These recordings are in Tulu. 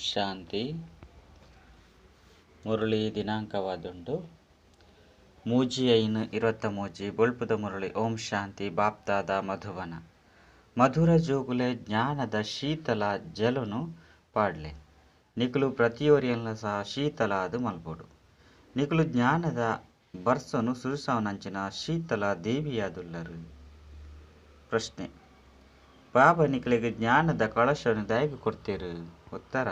ಶಾಂತಿ. ಮುರಳಿ ದಿನಾಂಕವಾದುಂಡು 3/5/23. ಬೊಳ್ಪುದ ಮುರಳಿ. ಓಂ ಶಾಂತಿ. ಬಾಪ್ದಾದ ಮಧುಬನ. ಮಧುರ ಜೋಗುಲೆ ಜ್ಞಾನದ ಶೀತಲ ಜಲನು ಪಾಡ್ಲೆ. ನಿಕುಲು ಪ್ರತಿಯೋರಿಯನ್ಲ ಸಹ ಶೀತಲ ಅದು ಮಲ್ಪೊಡು. ನಿಕುಲು ಜ್ಞಾನದ ಬರ್ಸನು ಸುರಿಸಾವನಂಚಿನ ಶೀತಲ ದೇವಿಯಾದುಲ್ಲರು. ಪ್ರಶ್ನೆ: ಬಾಬಾ ನಿಕಲೆಗ್ ಜ್ಞಾನದ ಕಳಶನು ದಾಯೆಗ್ ಕೊರ್ತೆರು? ಉತ್ತರ: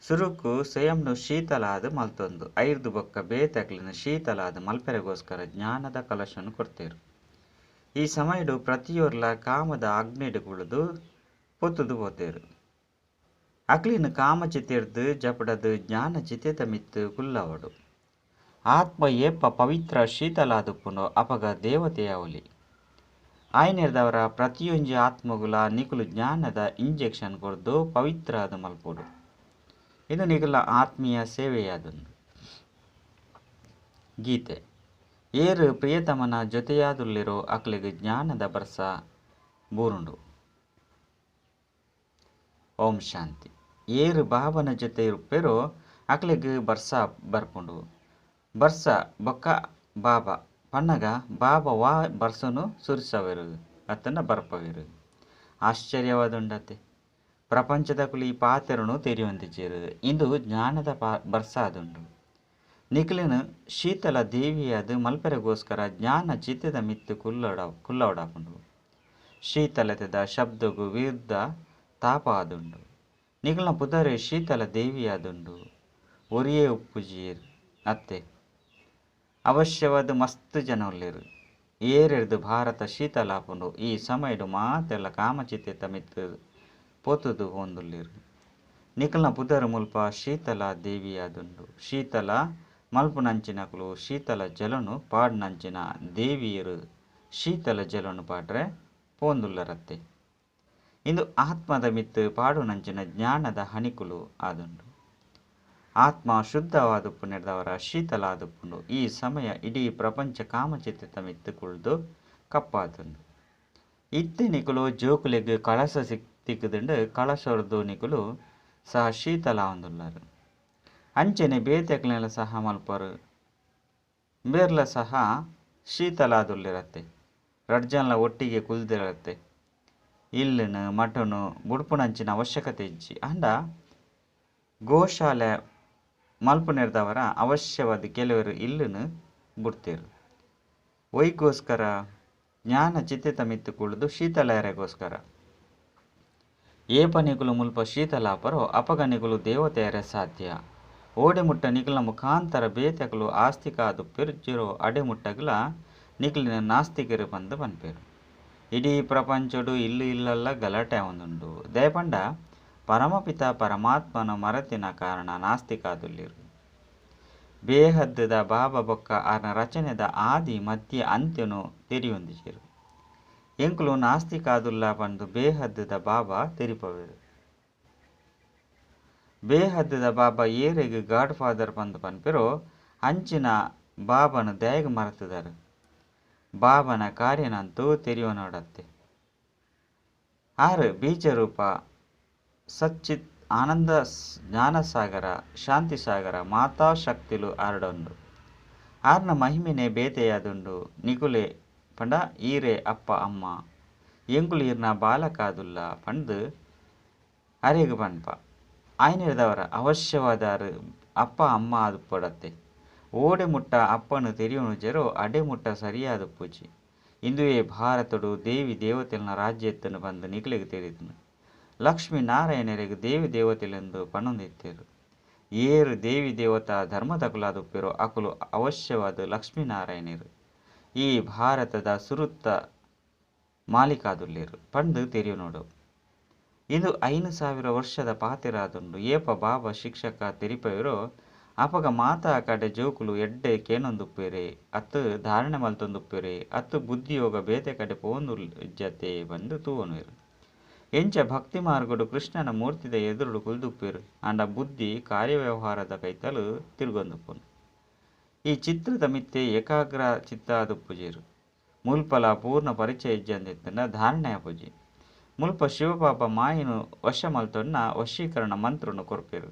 ಸುರುಕು ಸ್ವಯಂನು ಶೀತಲ ಆದ್ ಮಲ್ತೊಂದು ಐರ್ದ್ ಬೊಕ್ಕ ಬೇತೆಕ್ಲೆನ್ ಶೀತಲ ಆದ್ ಮಲ್ಪೆರೆಗೋಸ್ಕರ ಜ್ಞಾನದ ಕಲಶನು ಕೊರ್ತೆರು. ಈ ಸಮಯಡು ಪ್ರತಿಯೊರ್ಲ ಕಾಮದ ಅಗ್ನಿಡ್ ಕುಳ್ಳುದು ಪೊತ್ತುದು ಪೋತೆರು. ಅಕ್ಲೆನ್ ಕಾಮಚಿತೆರ್ದ್ ಜಪುಡದ್ ಜ್ಞಾನ ಚಿತೆತ ಮಿತ್ತ್ ಕುಲ್ಲವೊಡು. ಆತ್ಮ ಏಪ ಪವಿತ್ರ ಶೀತಲಾದುಪ್ಪುಂಡೋ ಅಪಗ ದೇವತೆಯಾವೊಲಿ. ಆಯಿನೆಡ್ದಾವರ ಪ್ರತಿಯೊಂಜಿ ಆತ್ಮಗುಲ ನಿಕುಲು ಜ್ಞಾನದ ಇಂಜೆಕ್ಷನ್ ಕೊರ್ದು ಪವಿತ್ರ ಆದ್ ಮಲ್ಪೊಡು. ಇಂದು ನಿಕಲ್ನ ಆತ್ಮೀಯ ಸೇವೆಯಾದುಂಡು. ಗೀತೆ: ಏರ್ ಪ್ರಿಯತಮನ ಜೊತೆಯಾದುಲ್ಲೆರೋ ಅಕ್ಲೆಗ್ ಜ್ಞಾನದ ಬರ್ಸ ಬೂರುಂಡು. ಓಂ ಶಾಂತಿ. ಏರ್ ಬಾಬನ ಜೊತೆ ಇಪ್ಪೆರೋ ಅಕ್ಲೆಗ್ ಬರ್ಸ ಬರ್ಪುಂಡು. ಬರ್ಸ ಬೊಕ್ಕ ಬಾಬಾ ಪನ್ನಗ ಬಾಬಾ ವಾ ಬರ್ಸನು ಸುರಿಸವೆರು ಅತ್ತಂಡ ಬರ್ಪವೆರು. ಆಶ್ಚರ್ಯವಾದುಂಡತೆ. ಪ್ರಪಂಚದಕುಲು ಈ ಪಾತೆರನು ತೆರಿಯೊಂದಿಜ್ಜೆರ್. ಇಂದು ಜ್ಞಾನದ ಬರ್ಸ ಆದುಂಡು. ನಿಕಲೆನ್ ಶೀತಲ ದೇವಿಯಾದ್ ಮಲ್ಪೆರೆಗೋಸ್ಕರ ಜ್ಞಾನ ಚಿತೆದ ಮಿತ್ತ್ ಕುಲ್ಲವಡಾಪುಂಡು. ಶೀತಲತೆದ ಶಬ್ದಗು ವಿರುದ್ಧ ತಾಪ ಆದುಂಡು. ನಿಕಲ್ನ ಪುದರೆ ಶೀತಲ ದೇವಿಯಾದುಂಡು. ಒರಿಯೇ ಉಪ್ಪುಜಿಯೆರ್ ಅತ್ತೆ. ಅವಶ್ಯವಾದ್ ಮಸ್ತ್ ಜನ ಉಲ್ಲೆರ್. ಏರೆರ್ದ್ ಭಾರತ ಶೀತಲ ಆಪುಂಡು. ಈ ಸಮಯಡ್ ಮಾತೆರ್ಲ ಕಾಮಚಿತೆತ ಮಿತ್ತ್ ಪೊತುದು ಪೋವೊಂದುಲ್ಲೆರ್. ನಿಕಲ್ನ ಪುದರ್ ಮುಲ್ಪ ಶೀತಲ ದೇವಿಯಾದುಂಡು. ಶೀತಲ ಮಲ್ಪುನಂಚಿನಕುಲು ಶೀತಲ ಜಲನು ಪಾಡುನಂಚಿನ ದೇವಿಯರು ಶೀತಲ ಜಲನು ಪಾಡ್ರೆ ಪೋವೊಂದುಲ್ಲರತ್ತೆ. ಇಂದು ಆತ್ಮದ ಮಿತ್ತ್ ಪಾಡುನಂಚಿನ ಜ್ಞಾನದ ಹನಿಕುಲು ಆದುಂಡು. ಆತ್ಮ ಶುದ್ಧವಾದುಪ್ಪುನೆಡ್ದಾವರ ಶೀತಲ ಆದುಪ್ಪುಂಡು. ಈ ಸಮಯ ಇಡೀ ಪ್ರಪಂಚ ಕಾಮಚಿತೆತ ಮಿತ್ತ್ ಕುಳ್ದು ಕಪ್ಪಾತುಂಡು. ಇತ್ತೆ ನಿಕುಲು ಜೋಕುಲೆಗ್ ಕಳಸ ತಿಕ್ಕುದುಂಡು. ಕಳಶೊರ್ದು ನಿಕುಲು ಸಹ ಶೀತಲ ಆವೊಂದುಲ್ಲರು. ಅಂಚನೆ ಬೇತೆಕ್ಲೆನ್ಲ ಸಹ ಮಲ್ಪರು. ಬೇರ್ಲ ಸಹ ಶೀತಲ ಆದುಲ್ಲೆರತ್ತೆ. ರಡ್ಡ್ ಜನಲ ಒಟ್ಟಿಗೆ ಕುಲ್ದಿರತ್ತೆ. ಇಲ್ಲುನು ಮಠನು ಬುಡ್ಪುನಂಚಿನ ಅವಶ್ಯಕತೆ ಇಜ್ಜಿ. ಆಂಡ ಗೋಶಾಲೆ ಮಲ್ಪುನೆಡ್ದಾವರ ಅವಶ್ಯವಾದ್ ಕೆಲವರು ಇಲ್ಲುನು ಬುಡ್ತೆರ್. ಒಯ್ಗೋಸ್ಕರ ಜ್ಞಾನ ಚಿತೆತ ಮಿತ್ತ್ ಕುಳ್ಳುದು ಶೀತಲಯರೆಗೋಸ್ಕರ. ಏಪ ನಿಕುಲು ಮುಲ್ಪ ಶೀತಲಾಪರೋ ಅಪಗ ನಿಕುಲು ದೇವತೆಯರೆ ಸಾಧ್ಯ. ಓಡೆ ಮುಟ್ಟ ನಿಕಲ್ನ ಮುಖಾಂತರ ಬೇತೆಕುಲು ಆಸ್ತಿಕಾದುಪ್ಪೆರ್ ಜೆರೋ ಅಡೆ ಮುಟ್ಟಗ್ಲ ನಿಕುಲಿನ ನಾಸ್ತಿಕರು ಪಂದ್ ಪನ್ಪೆರ್. ಇಡೀ ಪ್ರಪಂಚೊಡು ಇಲ್ಲು ಇಲ್ಲಲ್ಲ ಗಲಾಟೆ ಆವೊಂದುಂಡು. ದಯಪಂಡ ಪರಮಪಿತ ಪರಮಾತ್ಮನ ಮರತಿನ ಕಾರಣ ನಾಸ್ತಿಕಾದುಲ್ಲೆರ್. ಬೇಹದ್ದುದ ಬಾಬಾ ಬೊಕ್ಕ ಆರ್ನ ರಚನೆದ ಆದಿ ಮಧ್ಯ ಅಂತ್ಯನು ತೆರಿಯೊಂದಿಜೆರ್. ಎಂಕುಲು ನಾಸ್ತಿಕಾದುಲ್ಲ ಪಂದ್ ಬೇಹದ್ದುದ ಬಾಬಾ ತೆರಿಪವೆರ್. ಬೇಹದ್ದುದ ಬಾಬಾ ಏರೆಗ್ ಗಾಡ್ ಫಾದರ್ ಪಂದ್ ಪನ್ಪೆರೋ ಅಂಚಿನ ಬಾಬಾನ ದಾಯೆಗ್ ಮರತುದಾರ್. ಬಾಬಾನ ಕಾರ್ಯನಂತೂ ತೆರಿಯೊನೊಡತ್ತೆ. ಆರ್ ಬೀಜರೂಪ ಸಚ್ಚಿತ್ ಆನಂದ ಜ್ಞಾನಸಾಗರ ಶಾಂತಿಸಾಗರ ಮಾತಾ ಶಕ್ತಿಲು ಆರ್ಡಂಡು. ಆರ್ನ ಮಹಿಮೆನೆ ಬೇತೆಯಾದುಂಡು. ನಿಕುಲೆ ಪಂಡ ಈರೆ ಅಪ್ಪ ಅಮ್ಮ. ಎಂಕುಲು ಈರ್ನ ಬಾಲಕಾದುಲ್ಲ ಪಂದ್ ಅರೆಗ್ ಪನ್ಪ. ಆಯಿನೆಡ್ದಾವರ ಅವಶ್ಯವಾದ ಅಪ್ಪ ಅಮ್ಮ ಆದುಪ್ಪೊಡತ್ತೆ. ಓಡೆ ಮುಟ್ಟ ಅಪ್ಪನು ತೆರಿಯೊನುಜೆರೋ ಅಡೆ ಮುಟ್ಟ ಸರಿಯಾದುಪ್ಪುಜಿ. ಇಂದುವೇ ಭಾರತಡು ದೇವಿ ದೇವತೆಲ್ನ ರಾಜ್ಯ ಇತ್ತುಂಡು ಪಂದ್ ನಿಕಲೆಗ್ ತೆರಿದುಂಡು. ಲಕ್ಷ್ಮೀ ನಾರಾಯಣರೆಗ್ ದೇವಿ ದೇವತೆಲೆಂದು ಪನೊಂದಿತ್ತೆರ್. ಏರ್ ದೇವಿ ದೇವತಾ ಧರ್ಮದಕುಲಾದುಪ್ಪೆರೋ ಅಕುಲು ಅವಶ್ಯವಾದ ಲಕ್ಷ್ಮೀ ನಾರಾಯಣರು. ಈ ಭಾರತದ ಸುರುತ್ತ ಮಾಲೀಕಾದುಲ್ಲೆರ್ ಪಂದ್ ತೆರಿಯೊನೊಡು. ಇಂದು 5000 ವರ್ಷದ ಪಾತೆರಾದುಂಡು. ಏಪ ಬಾಬಾ ಶಿಕ್ಷಕ ತೆರಿಪವೆರೋ ಅಪಗ ಮಾತಾ ಕಡೆ ಜೋಕುಲು ಎಡ್ಡೆ ಕೇನೊಂದುಪ್ಪೆರೆ ಅತ್ ಧಾರಣೆ ಮಲ್ತೊಂದುಪ್ಪೆರೆ ಅತ್ ಬುದ್ಧಿಯೋಗ ಬೇತೆ ಕಡೆ ಪೋವೊಂದು ಇಜ್ಜತೆ ಪಂದ್ ತೂವೊನುವೆರ್. ಎಂಚ ಭಕ್ತಿ ಮಾರ್ಗಡು ಕೃಷ್ಣನ ಮೂರ್ತಿದ ಎದುರುಡು ಕುಲ್ದುಪ್ಪೆರ್. ಆಂಡ ಬುದ್ಧಿ ಕಾರ್ಯವ್ಯವಹಾರದ ಕೈತಲು ತಿರುಗೊಂದುಪ್ಪುಂಡು. ಈ ಚಿತ್ರದ ಮಿತ್ತೆ ಏಕಾಗ್ರ ಚಿತ್ತ ಆದುಪ್ಪುಜೆರ್. ಮುಲ್ಪಲ ಪೂರ್ಣ ಪರಿಚಯ ಇಜ್ಜಂದಿತ್ತುಂಡ ಧಾರಣೆ ಆಪುಜಿ. ಮುಲ್ಪ ಶಿವಬಾಬಾ ಮಾಯೆನು ವಶ ಮಲ್ತೊನ್ನ ವಶೀಕರಣ ಮಂತ್ರನು ಕೊರ್ಪೆರು.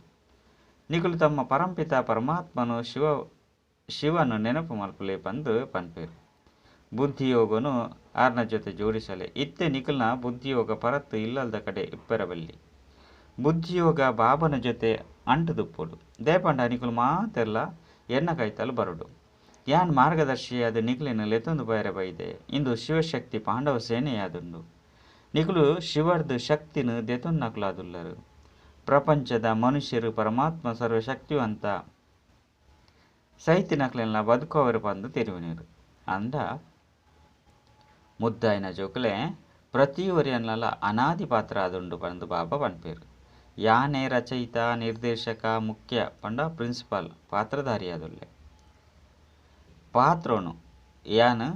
ನಿಕುಲು ತಮ್ಮ ಪರಂಪಿತ ಪರಮಾತ್ಮನು ಶಿವನು ನೆನಪು ಮಲ್ಪುಲೆ ಪಂದು ಪನ್ಪೆರು. ಬುದ್ಧಿಯೋಗನು ಆರ್ನ ಜೊತೆ ಜೋಡಿಸಲೆ. ಇತ್ತೆ ನಿಕುಲ್ನ ಬುದ್ಧಿಯೋಗ ಪರತ್ತು ಇಲ್ಲಲ್ದ ಕಡೆ ಇಪ್ಪರಬಲ್ಲಿ. ಬುದ್ಧಿಯೋಗ ಬಾಬನ ಜೊತೆ ಅಂಟುದುಪ್ಪೊಡು. ದೇಪಂಡ ನಿಕುಲು ಮಾತೆರ್ಲ ಎನ್ನ ಕೈತಲ್ ಬರಡು. ಯಾನ್ ಮಾರ್ಗದರ್ಶಿಯಾದ ನಿಕುಲಿನ ಲೆತೊಂದು ಬೈರೆ ಬೈದೆ. ಇಂದು ಶಿವಶಕ್ತಿ ಪಾಂಡವ ಸೇನೆಯಾದುಂಡು. ನಿಕುಲು ಶಿವರ್ದ ಶಕ್ತಿನ ದೆತೊನ್ನಕುಲಾದುಲ್ಲರು. ಪ್ರಪಂಚದ ಮನುಷ್ಯರು ಪರಮಾತ್ಮ ಸರ್ವಶಕ್ತಿವಂತ ಸೈತಿನಕ್ಲೆನ್ಲ ಬದುಕೋವರು ಪಂದು ತೆರಿಯುನೇರು. ಅಂದ ಮುದ್ದಾಯಿನ ಜೋಕುಲೆ ಪ್ರತಿಯೊರಿಯನ್ಲಲ ಅನಾದಿ ಪಾತ್ರ ಆದುಂಡು ಪಂದು ಬಾಬಾ ಪನ್ಪೇರು. ಯಾನೆ ರಚಯಿತ ನಿರ್ದೇಶಕ ಮುಖ್ಯ ಪಂಡ ಪ್ರಿನ್ಸಿಪಾಲ್ ಪಾತ್ರಧಾರಿಯಾದುಲ್ಲೆ. ಪಾತ್ರೋನು ಯಾನ್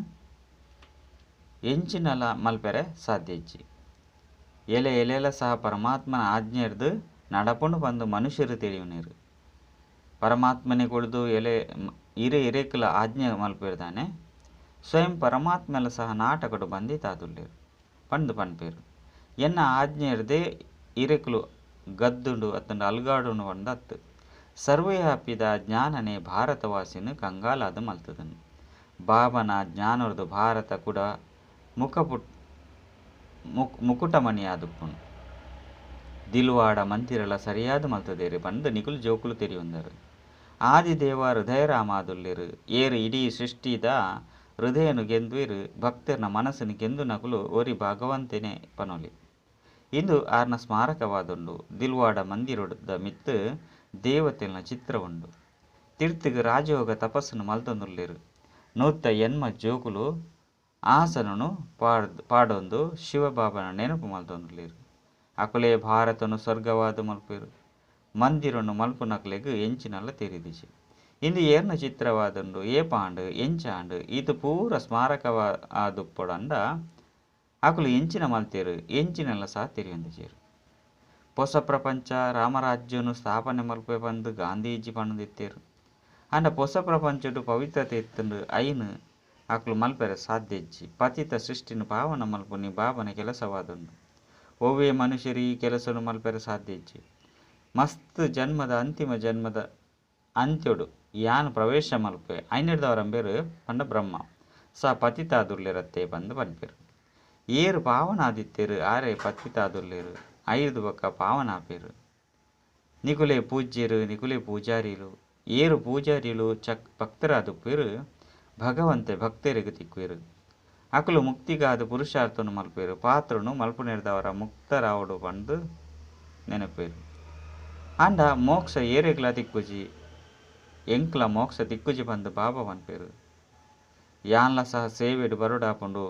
ಎಂಚಿನಲ ಮಲ್ಪೆರೆ ಸಾಧ್ಯ ಇಜ್ಜಿ. ಎಲೆ ಎಲೆಲ ಸಹ ಪರಮಾತ್ಮನ ಆಜ್ಞೆರ್ದು ನಡಪುಂಡು ಪಂದು ಮನುಷ್ಯರು ತೆರಿಯುನೇರು. ಪರಮಾತ್ಮನೆ ಕೊಡ್ದು ಎಲೆ ಇರೆ ಇರೆಕ್ಲ ಆಜ್ಞೆ ಮಲ್ಪೆರ್ದಾನೆ ಸ್ವಯಂ ಪರಮಾತ್ಮೆಲ ಸಹ ನಾಟಕಡು ಬಂಧಿತಾದುಲ್ಲೇರು ಪಂದು ಪನ್ಪೇರು. ಎನ್ನ ಆಜ್ಞೆರ್ದೇ ಇರೆಕ್ಲು ಗದ್ದುಂಡು ಅತ್ತಂಡ ಅಲ್ಗಾಡುಂಡು ಪಂದತ್ತು. ಸರ್ವವ್ಯಾಪಿದ ಜ್ಞಾನನೇ ಭಾರತವಾಸಿನ ಕಂಗಾಲಾದ ಮಲ್ತದನು. ಬಾಬನ ಜ್ಞಾನರ್ದು ಭಾರತ ಕೂಡ ಮುಕುಟಮಣಿಯಾದುಪ್ಪುನು. ದಿಲ್ವಾಡ ಮಂದಿರಲ ಸರಿಯಾದ ಮಲ್ತದೇರು ಪಂದು ನಿಕುಲು ಜೋಕುಲು ತೆರಿಯುಂದರು. ಆದಿದೇವ ಹೃದಯರಾಮಾದುಲ್ಲೇರು. ಏರು ಇಡೀ ಸೃಷ್ಟಿದ ಹೃದಯನು ಗೆಂದುವೇರು. ಭಕ್ತರ್ನ ಮನಸ್ಸನ್ನು ಗೆಂದು ನಕುಲು ಒರಿ ಭಗವಂತನೇ ಪನೊಲಿ. ಇಂದು ಆರ್ನ ಸ್ಮಾರಕವಾದುಂಡು. ದಿಲ್ವಾಡ ಮಂದಿರದ ಮಿತ್ತು ದೇವತೆಲ್ನ ಚಿತ್ರ ಉಂಡು. ತಿರ್ತುಗು ರಾಜಯೋಗ ತಪಸ್ಸನ್ನು ಮಲ್ತೊಂದುಲ್ಲೇರು. 108 ಜೋಕುಲು ಆಸನನು ಪಾಡೊಂದು ಶಿವಬಾಬನ ನೆನಪು ಮಲ್ತೊಂದುಲ್ಲೇರು. ಅಕುಲೇ ಭಾರತನು ಸ್ವರ್ಗವಾದ ಮಲ್ಪೇರು. ಮಂದಿರನು ಮಲ್ಪುನಕ್ಲೆಗ್ ಎಂಚಿನಲ್ಲ ತೆರಿದಿಜಿ. ಇಂದು ಏರ್ನ ಚಿತ್ರವಾದುಂಡು ಏಪಾಂಡು ಎಂಚಾಂಡು ಈತು ಪೂರ ಸ್ಮಾರಕವಾದುಪ್ಪೊಡಂಡ ಅಕುಲು ಎಂಚಿನ ಮಲ್ತೇರು ಎಂಚಿನೆಲ್ಲ ಸಹ ತೆರಿಯೊಂದಿಜೆರು. ಹೊಸ ಪ್ರಪಂಚ ರಾಮರಾಜ್ಯನು ಸ್ಥಾಪನೆ ಮಲ್ಪೆ ಪಂದು ಗಾಂಧೀಜಿ ಪಂದಿತ್ತೇರು. ಅಂಡ ಹೊಸ ಪ್ರಪಂಚಡು ಪವಿತ್ರತೆ ಇತ್ತಂಡು ಐನು ಅಕುಲು ಮಲ್ಪೆರೆ ಸಾಧ್ಯ ಇಜ್ಜಿ. ಪತಿತ ಸೃಷ್ಟಿನ ಪಾವನ ಮಲ್ಪುನಿ ಬಾಬನ ಕೆಲಸವಾದುಂಡು. ಒವ್ವೇ ಮನುಷ್ಯರು ಈ ಕೆಲಸನು ಮಲ್ಪೆರೆ ಸಾಧ್ಯ ಇಜ್ಜಿ. ಮಸ್ತ್ ಜನ್ಮದ ಅಂತಿಮ ಜನ್ಮದ ಅಂತ್ಯೊಡು ಯಾನ್ ಪ್ರವೇಶ ಮಲ್ಪೆ ಐನೆಡ್ದವರಂಬೇರು ಪಂಡ ಬ್ರಹ್ಮ ಸ ಪತಿತಾದುಲ್ಲೇರತ್ತೆ ಪಂದು ಪನ್ಪೇರು. ಏರು ಪಾವನಾದಿತ್ತೇರು ಆರೆ ಪತಿತಾದುಲ್ಲೇರು. ಐದು ಬೊಕ್ಕ ಪಾವನಾಪೇರು. ನಿಕುಲೆ ಪೂಜ್ಯರು ನಿಕುಲೆ ಪೂಜಾರಿಲು. ಏರು ಪೂಜಾರಿಲು ಚಕ್ ಭಕ್ತರಾದುಪ್ಪೇರು. ಭಗವಂತೆ ಭಕ್ತರಿಗೆ ತಿಕ್ಕುವೇರು. ಅಕುಲು ಮುಕ್ತಿಗಾದ ಪುರುಷಾರ್ಥನು ಮಲ್ಪೇರು. ಪಾತ್ರನು ಮಲ್ಪುನೇರ್ದವರ ಮುಕ್ತರಾವಡು ಪಂದು ನೆನಪೇರು. ಅಂಡ ಮೋಕ್ಷ ಏರೆಗ್ಲ ತಿಕ್ಕುಜಿ ಎಂಕ್ಲ ಮೋಕ್ಷ ತಿಕ್ಕುಜಿ ಪಂದು ಬಾಬಾ ಪನ್ಪೇರು. ಯಾನ್ಲ ಸಹ ಸೇವೆಡು ಬರುಡಾಪುಂಡು.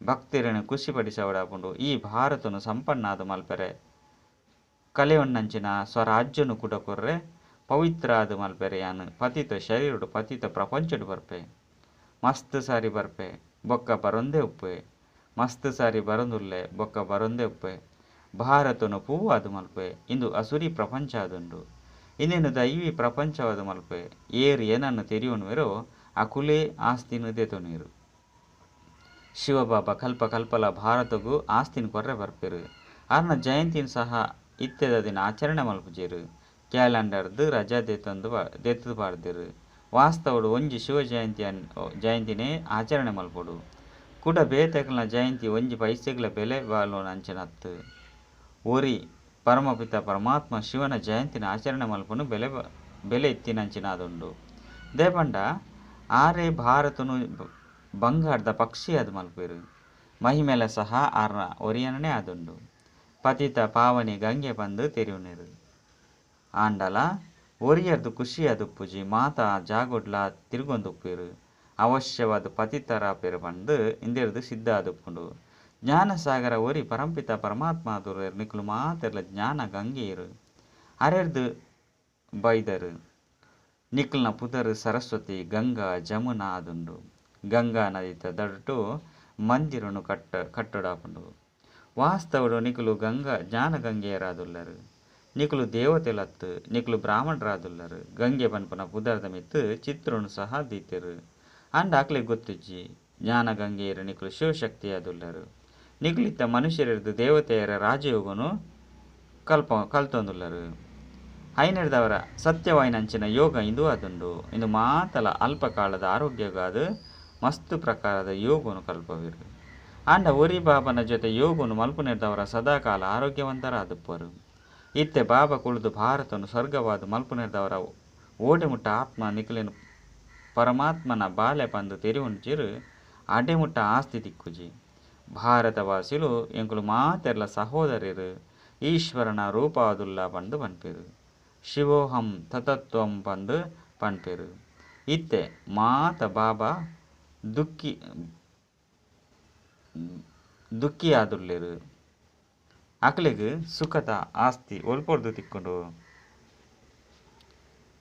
ಭಕ್ತರನ್ನು ಖುಷಿಪಡಿಸವಡಾಪುಂಡು. ಈ ಭಾರತನು ಸಂಪನ್ನಾದ ಮಲ್ಪೆರೆ ಕಲೆಯೊನ್ನಂಚಿನ ಸ್ವರಾಜ್ಯನು ಕೂಡ ಕೊರ್ರೆ ಪವಿತ್ರ ಆದ ಮಲ್ಪೆರೆ ಯಾನ್ ಪತಿತ ಶರೀರಡು ಪತಿತ ಪ್ರಪಂಚಡು ಬರ್ಪೆ. ಮಸ್ತ್ ಸಾರಿ ಬರ್ಪೆ ಬೊಕ್ಕ ಬರೊಂದೇ ಉಪ್ಪೆ. ಮಸ್ತ್ ಸಾರಿ ಬರೊಂದುಲ್ಲೆ ಬೊಕ್ಕ ಬರೊಂದೇ ಉಪ್ಪೆ. ಭಾರತನು ಪೂವಾದ ಮಲ್ಪೆ. ಇಂದು ಅಸುರಿ ಪ್ರಪಂಚ ಆದುಂಡು. ಇನ್ನೇನು ದೈವಿ ಪ್ರಪಂಚವಾದ ಮಲ್ಪೆ. ಏರು ಏನನ್ನು ತೆರಿಯೋಣುವೆರೋ ಅಕುಲೇ ಆಸ್ತಿನ ದೆತೊನುವೆರು. ಶಿವಬಾಬಾ ಕಲ್ಪ ಕಲ್ಪಲ ಭಾರತಗೂ ಆಸ್ತಿನ ಕೊರ್ರೆ ಬರ್ಪೇರು. ಆರ್ನ ಜಯಂತಿನ ಸಹ ಇತ್ತೆದ ದಿನ ಆಚರಣೆ ಮಲ್ಪುಜೇರು. ಕ್ಯಾಲೆಂಡರ್ದು ರಜಾ ದೇತೊಂದು ದೇತದು ಪಾಡ್ದೇರು. ವಾಸ್ತವಡು ಒಂಜಿ ಶಿವ ಜಯಂತಿನೇ ಆಚರಣೆ ಮಲ್ಪೊಡು. ಕುಡ ಬೇತೆಕ್ಲನ ಜಯಂತಿ ಒಂಜಿ ಪೈಸೆಗ್ಲ ಬೆಲೆ ಬಾಲೋನ ಅಂಚಿನತ್ತು. ಒರಿ ಪರಮಪಿತ ಪರಮಾತ್ಮ ಶಿವನ ಜಯಂತಿನ ಆಚರಣೆ ಮಲ್ಪುನು ಬೆಲೆ ಇತ್ತಿನಂಚಿನಾದುಂಡು. ದೇಪಂಡ ಆರೇ ಭಾರತನು ಬಂಗಾರದ ಪಕ್ಷಿ ಅದು ಮಲ್ಪೇರು. ಮಹಿಮೆಲ ಸಹ ಆರ್ನ ಒರಿಯನನೇ ಆದುಂಡು. ಪತಿತ ಪಾವನಿ ಗಂಗೆ ಪಂದು ತೆರಿಯುನೇರು. ಆಂಡಲ ಒರಿಯರ್ದು ಖುಷಿ ಅದುಪ್ಪುಜಿ. ಮಾತಾ ಜಾಗೊಡ್ಲ ತಿರುಗೊಂದುಪ್ಪೇರು. ಅವಶ್ಯವಾದ ಪತಿತರಾಪೇರು ಪಂದು ಇಂದೆರ್ದು ಸಿದ್ಧ ಆದುಪ್ಪುಂಡು. ಜ್ಞಾನಸಾಗರ ಒರಿ ಪರಂಪಿತ ಪರಮಾತ್ಮ ಆದುರ್ವೇರು. ನಿಕುಲು ಮಾತೆರ್ಲ ಜ್ಞಾನ ಗಂಗೆಯರು. ಅರೆರ್ದು ಬೈದರು. ನಿಕುಲ್ನ ಪುದರ್ ಸರಸ್ವತಿ ಗಂಗಾ ಜಮುನಾ ಆದುಂಡು. ಗಂಗಾ ನದಿತ ದಡುಟು ಮಂದಿರನು ಕಟ್ಟಡಾಪುಂಡು. ವಾಸ್ತವಡು ನಿಕುಲು ಗಂಗಾ ಜ್ಞಾನ ಗಂಗೆಯರಾದುಲ್ಲರು. ನಿಕುಲು ದೇವತೆಲತ್ತು ನಿಕುಲು ಬ್ರಾಹ್ಮಣರಾದುಲ್ಲರು. ಗಂಗೆ ಪನ್ಪುನ ಪುದರ್ದ ಮಿತ್ತು ಚಿತ್ರನು ಸಹ ದೀತೆರು. ಅಂಡ ಅಕ್ಲೆಗ್ ಗೊತ್ತಿಜ್ಜಿ. ಜ್ಞಾನ ಗಂಗೆಯರು ನಿಕುಲು ಶಿವಶಕ್ತಿಯಾದುಲ್ಲರು. ನಿಕುಲಿತ್ತ ಮನುಷ್ಯರೆರ್ದ್ ದೇವತೆಯರ ರಾಜಯೋಗನು ಕಲ್ತೊಂದುಲ್ಲರು. ಐನೆರ್ದವರ ಸತ್ಯವಾಯಿನಂಚಿನ ಯೋಗ ಇಂದು ಆದುಂಡು. ಇಂದು ಮಾತಲ ಅಲ್ಪಕಾಲದ ಆರೋಗ್ಯಗಾದ ಮಸ್ತ್ ಪ್ರಕಾರದ ಯೋಗನು ಕಲ್ಪವೆರು. ಆಂಡ ಒರಿ ಬಾಬನ ಜೊತೆ ಯೋಗನು ಮಲ್ಪುನೆರ್ದವರ ಸದಾಕಾಲ ಆರೋಗ್ಯವಂತರಾದುಪ್ಪರು. ಇತ್ತೆ ಬಾಬಾ ಕುಳಿದು ಭಾರತನು ಸ್ವರ್ಗವಾದ ಮಲ್ಪುನೆರ್ದವರ ಓಡೆಮುಟ್ಟ ಆತ್ಮ ನಿಕುಲೇನು ಪರಮಾತ್ಮನ ಬಾಲೆ ಪಂದು ತೆರಿಯುಂಜಿರು ಅಡೆಮುಟ್ಟ ಆಸ್ತಿ ತಿಕ್ಕುಜಿ. ಭಾರತವಾಸಿಲು ಎಂಕುಲು ಮಾತೆರ್ಲ ಸಹೋದರರು ಈಶ್ವರನ ರೂಪಾದುಲ್ಲ ಪಂದು ಪನ್ಪೆರು. ಶಿವೋಹಂ ತತತ್ವಂ ಪಂದು ಪನ್ಪೆರು. ಇತ್ತೆ ಮಾತ ಬಾಬಾ ದುಃಖಿಯಾದುಲ್ಲೆರು. ಅಕಲೆಗ್ ಸುಖದ ಆಸ್ತಿ ಒಲ್ಪೊರ್ದು ತಿಕ್ಕುಂಡು.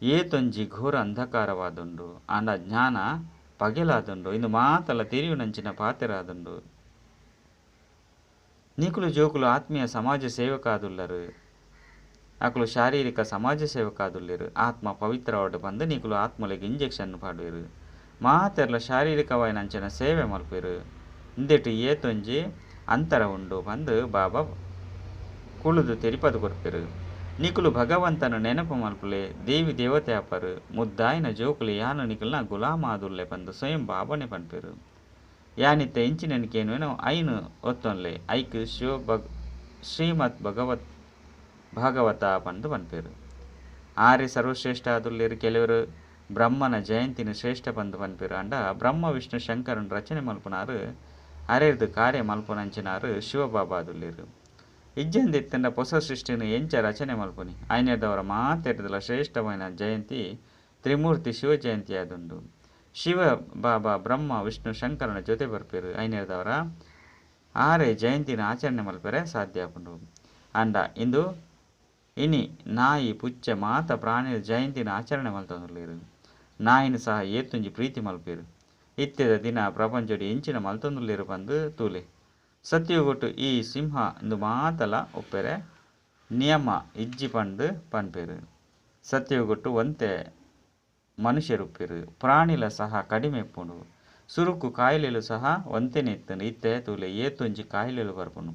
ಏತೊಂಜಿ ಘೋರ ಅಂಧಕಾರವಾದುಂಡು ಆಂಡ ಜ್ಞಾನ ಪಗೆಲಾದುಂಡು. ಇಂದು ಮಾತಲ ತೆರಿಯುನಂಚಿನ ಪಾತೆರಾದುಂಡು. ನಿಕುಲು ಜೋಕುಲು ಆತ್ಮೀಯ ಸಮಾಜ ಸೇವಕಾದುಲ್ಲರು. ಅಕುಲು ಶಾರೀರಿಕ ಸಮಾಜ ಸೇವಕಾದುಲ್ಲೆರು. ಆತ್ಮ ಪವಿತ್ರವಾಡು ಪಂದು ನಿಕುಲು ಆತ್ಮಲೆಗ್ ಇಂಜೆಕ್ಷನ್ ಪಾಡುವೆರು. ಮಾತೆರ್ಲ ಶಾರೀರಿಕವಾಯಿನಂಚಿನ ಸೇವೆ ಮಲ್ಪೆರು. ಇಂದೆಟ್ ಏತೊಂಜಿ ಅಂತರ ಉಂಡು ಪಂದು ಬಾಬಾ ಕುಳುದು ತೆರಿಪದು ಕೊರ್ಪೆರು. ನಿಕುಲು ಭಗವಂತನ ನೆನಪು ಮಲ್ಪುಲೆ ದೇವಿ ದೇವತೆ ಅಪರು. ಮುದ್ದಾಯಿನ ಜೋಕುಲು ಯಾನು ನಿಕುಲ್ನ ಗುಲಾಮಾದುಲ್ಲೆ ಪಂದು ಸ್ವಯಂ ಬಾಬನೆ ಪನ್ಪೆರು. ಯಾನಿತ್ತೆ ಇಂಚಿನೆನ್ ಐನು ಒತ್ತೊನ್ಲೆ ಐಕ್ ಶ್ರೀಮದ್ ಭಾಗವತ ಪಂದು ಪನ್ಪೆರು. ಆರ್ಯ ಸರ್ವಶ್ರೇಷ್ಠ ಆದುಲ್ಲೆರು. ಕೆಲವರು ಬ್ರಹ್ಮನ ಜಯಂತಿನ ಶ್ರೇಷ್ಠ ಪಂದು ಪನ್ಪೆರು. ಆಂಡ ಬ್ರಹ್ಮ ವಿಷ್ಣು ಶಂಕರನ್ ರಚನೆ ಮಲ್ಪುನಾರು ಅರೆರ್ದು ಕಾರ್ಯ ಮಲ್ಪುನಂಚಿನಾರು ಶಿವಬಾಬಾದುಲ್ಲೆರು. ಇಜ್ಜಂದಿತ್ತಂಡ ಹೊಸ ಸೃಷ್ಟಿನ ಎಂಚ ರಚನೆ ಮಲ್ಪುನಿ. ಐನೆರ್ದವರ ಮಾತೆರ್ದಲ ಶ್ರೇಷ್ಠವಾಯಿನ ಜಯಂತಿ ತ್ರಿಮೂರ್ತಿ ಶಿವ ಜಯಂತಿ ಆದುಂಡು. ಶಿವ ಬಾಬಾ ಬ್ರಹ್ಮ ವಿಷ್ಣು ಶಂಕರನ ಜೊತೆ ಬರ್ಪೆರು. ಐನೆರ್ದವರ ಆರೆ ಜಯಂತಿನ ಆಚರಣೆ ಮಲ್ಪೆರೆ ಸಾಧ್ಯ ಆಪುಂಡು. ಆಂಡ ಇಂದು ಇನಿ ನಾಯಿ ಪುಚ್ಚೆ ಮಾತ ಪ್ರಾಣಿ ಜಯಂತಿನ ಆಚರಣೆ ಮಲ್ತೊಂದುಲ್ಲೆರು. ನಾಯಿನ ಸಹ ಏತೊಂಜಿ ಪ್ರೀತಿ ಮಲ್ಪೆರು. ಇತ್ತೆದ ದಿನ ಪ್ರಪಂಚಡು ಎಂಚಿನ ಮಲ್ತೊಂದುಲ್ಲೆರು ಪಂದು ತೂಲೆ. ಸತ್ಯಯುಗೊಟ್ಟು ಈ ಸಿಂಹ ಇಂದು ಮಾತಲ ಒಪ್ಪೆರೆ ನಿಯಮ ಇಜ್ಜಿ ಪಂದು ಪನ್ಪೆರು. ಸತ್ಯಯುಗೊಟ್ಟು ಒಂತೆ ಮನುಷ್ಯರುಪ್ಪೆರು. ಪ್ರಾಣಿಲ ಸಹ ಕಡಿಮೆ ಇಪ್ಪುಂಡು. ಸುರುಕು ಕಾಯಿಲೆಲು ಸಹ ಒಂತೆನೆ ಇತ್ತುಂಡು. ಇತ್ತೆ ತೂಲೆ ಏತೊಂಜಿ ಕಾಯಿಲೆಲು ಬರ್ಪುಂಡು.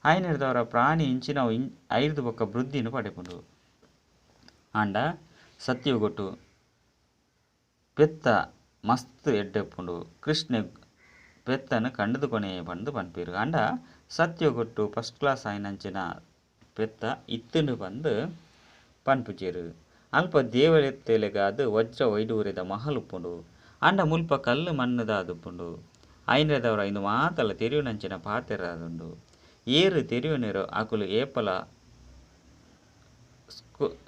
ಐನೆರ್ದವರ ಪ್ರಾಣಿ ಇಂಚಿನವು ಐರ್ದು ಬೊಕ್ಕ ವೃದ್ಧಿನ ಪಡೆಪುಂಡು. ಆಂಡ ಸತ್ಯಯುಗೊಟ್ಟು ಪೆತ್ತ ಮಸ್ತ್ ಎಡ್ಡೆ ಉಪ್ಪುಂಡು. ಕೃಷ್ಣ ಪೆತ್ತನ ಕಂಡದು ಕೊನೆ ಪಂದು ಪನ್ಪೆರು. ಆಂಡ ಸತ್ಯಯುಗೊಟ್ಟು ಫಸ್ಟ್ ಕ್ಲಾಸ್ ಆಯಿನಂಚಿನ ಪೆತ್ತ ಇತ್ತುಂಡು ಪಂದು ಪನ್ಪುಜೆರು. ಅಲ್ಪ ದೇವತೆಲೆಗಾದ್ ವಜ್ರ ವೈಡೂರ್ಯದ ಮಹಲ್ ಉಪ್ಪುಂಡು. ಆಂಡ ಮುಲ್ಪ ಕಲ್ಲು ಮಣ್ಣುದಾದುಪ್ಪುಂಡು. ಐನೆರ್ದವರ ಇಂದು ಮಾತಲ ತೆರಿಯುನಂಚಿನ ಪಾತೆರಾದುಂಡು. ಏರು ತೆರಿಯುನೆರೋ ಅಕುಲು ಏಪಲ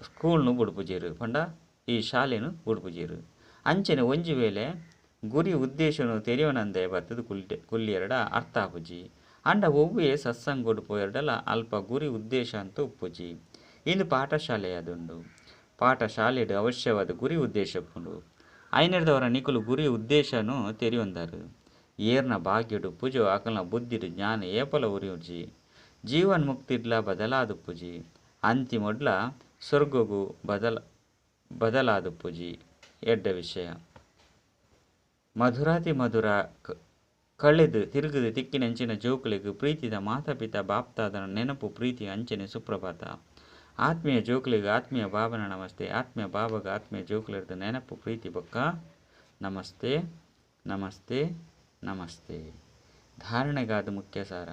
ಸ್ಕೂಲ್ನು ಬುಡ್ಪುಜೆರು ಪಂಡ ಈ ಶಾಲೆನು ಬುಡ್ಪುಜೆರು. ಅಂಚನೆ ಒಂಜಿ ವೇಳೆ ಗುರಿ ಉದ್ದೇಶನು ತೆರಿಯೋನಂದೆ ಬತ್ತದು ಕುಲ್ಲಿಯರಡ ಅರ್ಥ ಆಪುಜಿ. ಆಂಡ ಒವ್ವೇ ಸತ್ಸಂಗೋಡು ಪೋಯೆರಡಲ ಅಲ್ಪ ಗುರಿ ಉದ್ದೇಶ ಅಂತ ಉಪ್ಪುಜಿ. ಇಂದು ಪಾಠಶಾಲೆ ಆದುಂಡು. ಪಾಠಶಾಲೆಡು ಅವಶ್ಯವಾದ ಗುರಿ ಉದ್ದೇಶ ಉಪ್ಪುಂಡು. ಐನೆರ್ದವರ ನಿಕುಲು ಗುರಿ ಉದ್ದೇಶನು ತೆರಿಯೊಂದರು. ಏರ್ನ ಭಾಗ್ಯಡು ಪುಜೋ ಅಕಲ್ನ ಬುದ್ಧಿಡು ಜ್ಞಾನ ಏಪಲ ಉರಿಯುಜಿ. ಜೀವನ್ ಮುಕ್ತಿಡ್ಲ ಬದಲಾದುಪ್ಪುಜಿ. ಅಂತಿಮೊಡ್ಲ ಸ್ವರ್ಗಗು ಬದಲಾದುಪ್ಪುಜಿ. ಎಡ್ಡ ವಿಷಯ. ಮಧುರಾತಿ ಮಧುರ ಕಳೆದು ತಿರುಗುದು ತಿಕ್ಕಿನಂಚಿನ ಜೋಕುಲೆಗ್ ಪ್ರೀತಿದ ಮಾತಾಪಿತ ಬಾಪ್ತಾದನ ನೆನಪು ಪ್ರೀತಿ ಅಂಚನೆ ಸುಪ್ರಭಾತ. ಆತ್ಮೀಯ ಜೋಕುಲೆಗ್ ಆತ್ಮೀಯ ಬಾಬನ ನಮಸ್ತೆ. ಆತ್ಮೀಯ ಬಾಬಗ ಆತ್ಮೀಯ ಜೋಕುಲೆರ್ದ ನೆನಪು ಪ್ರೀತಿ ಬೊಕ್ಕ ನಮಸ್ತೆ ನಮಸ್ತೆ ನಮಸ್ತೆ. ಧಾರಣೆಗಾದ ಮುಖ್ಯ ಸಾರ.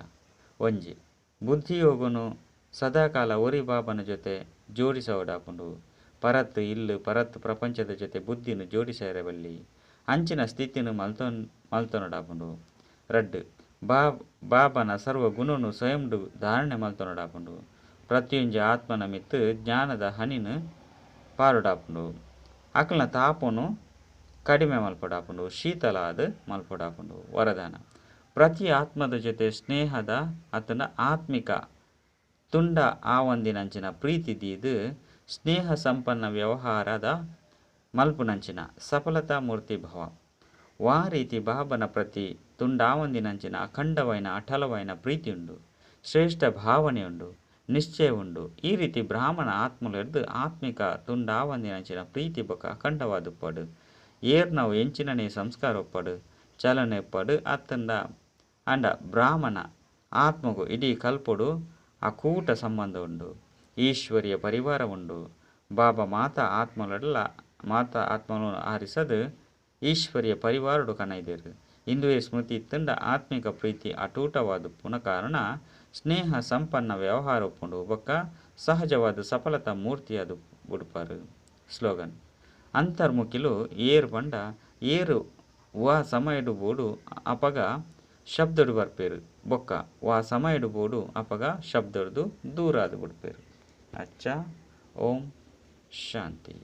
ಒಂಜಿ ಬುದ್ಧಿಯೋಗನು ಸದಾಕಾಲ ಒರಿ ಬಾಬನ ಜೊತೆ ಜೋಡಿಸೋಡಾಪುಂಡು. ಪರತ್ ಇಲ್ಲು ಪರತ್ ಪ್ರಪಂಚದ ಜೊತೆ ಬುದ್ಧಿನು ಜೋಡಿಸರಬಲ್ಲಿ. ಅಂಚಿನ ಸ್ಥಿತಿನು ಮಲ್ತೊನಡಾಪುಂಡು. ರಡ್ಡು ಬಾಬನ ಸರ್ವ ಗುಣನು ಸ್ವಯಂಡು ಧಾರಣೆ ಮಲ್ತೊನಡಾಪುಂಡು. ಪ್ರತಿಯೊಂಜಿ ಆತ್ಮನ ಮಿತ್ತು ಜ್ಞಾನದ ಹನಿನು ಪಾರುಡಾಪುಂಡು. ಅಕಲ್ನ ತಾಪನು ಕಡಿಮೆ ಮಲ್ಪಡಾಪುಂಡು. ಶೀತಲಾದ ಮಲ್ಪಡಾಪುಂಡು. ವರದಾನ. ಪ್ರತಿ ಆತ್ಮದ ಜೊತೆ ಸ್ನೇಹದ ಅತನ ಆತ್ಮಿಕ ತುಂಡ ಆವಂದಿನಂಚಿನ ಪ್ರೀತಿ ದೀದು ಸ್ನೇಹ ಸಂಪನ್ನ ವ್ಯವಹಾರದ ಮಲ್ಪುನಂಚಿನ ಸಫಲತಾ ಮೂರ್ತಿ ಭವ. ವಾ ರೀತಿ ಬಾಬನ ಪ್ರತಿ ತುಂಡಾವಂದಿನಂಚಿನ ಅಖಂಡವೈನ ಅಠಲವೈನ ಪ್ರೀತಿ ಉಂಡು. ಶ್ರೇಷ್ಠ ಭಾವನೆ ಉಂಡು. ನಿಶ್ಚಯ ಉಂಡು. ಈ ರೀತಿ ಬ್ರಾಹ್ಮಣ ಆತ್ಮಲೆರ್ದು ಆತ್ಮಿಕ ತುಂಡಾವಂದಿನಂಚಿನ ಪ್ರೀತಿ ಬೊಕ್ಕ ಅಖಂಡವಾದುಪ್ಪಡು. ಏರ್ನವು ಎಂಚಿನನೇ ಸಂಸ್ಕಾರ ಒಪ್ಪಡು ಚಲನೆ ಒಪ್ಪಡು ಅತ್ತಂಡ ಅಂಡ ಬ್ರಾಹ್ಮಣ ಆತ್ಮಗು ಇಡೀ ಕಲ್ಪೊಡು ಅಕೂಟ ಸಂಬಂಧ ಉಂಡು. ಈಶ್ವರೀಯ ಪರಿವಾರ ಉಂಡು. ಬಾಬಾ ಮಾತಾ ಆತ್ಮಲಡ್ಲ ಮಾತಾ ಆತ್ಮಲು ಆರಿಸದ್ ಈಶ್ವರೀಯ ಪರಿವಾರಡು ಕನೈದೆರು. ಇಂದುವೇ ಸ್ಮೃತಿ ಇತ್ತಂಡ ಆತ್ಮಿಕ ಪ್ರೀತಿ ಅಟೂಟವಾದುಪ್ಪುನ ಕಾರಣ ಸ್ನೇಹ ಸಂಪನ್ನ ವ್ಯವಹಾರ ಉಪ್ಪುಂಡು ಬೊಕ್ಕ ಸಹಜವಾದ ಸಫಲತಾ ಮೂರ್ತಿಯಾದ ಬುಡ್ಪಾರು. ಸ್ಲೋಗನ್: ಅಂತರ್ಮುಖಿಲು ಏರ್ ಪಂಡ ಏರು ವಾ ಸಮಯಡು ಬೋಡು ಅಪಗ ಶಬ್ದಡು ಬರ್ಪೇರು ಬೊಕ್ಕ ವಾ ಸಮಯಡು ಬೋಡು ಅಪಗ ಶಬ್ದಡ್ದು ದೂರಾದ ಬುಡ್ಪೇರು. ಅಚ್ಚಾ, ಓಂ ಶಾಂತಿ.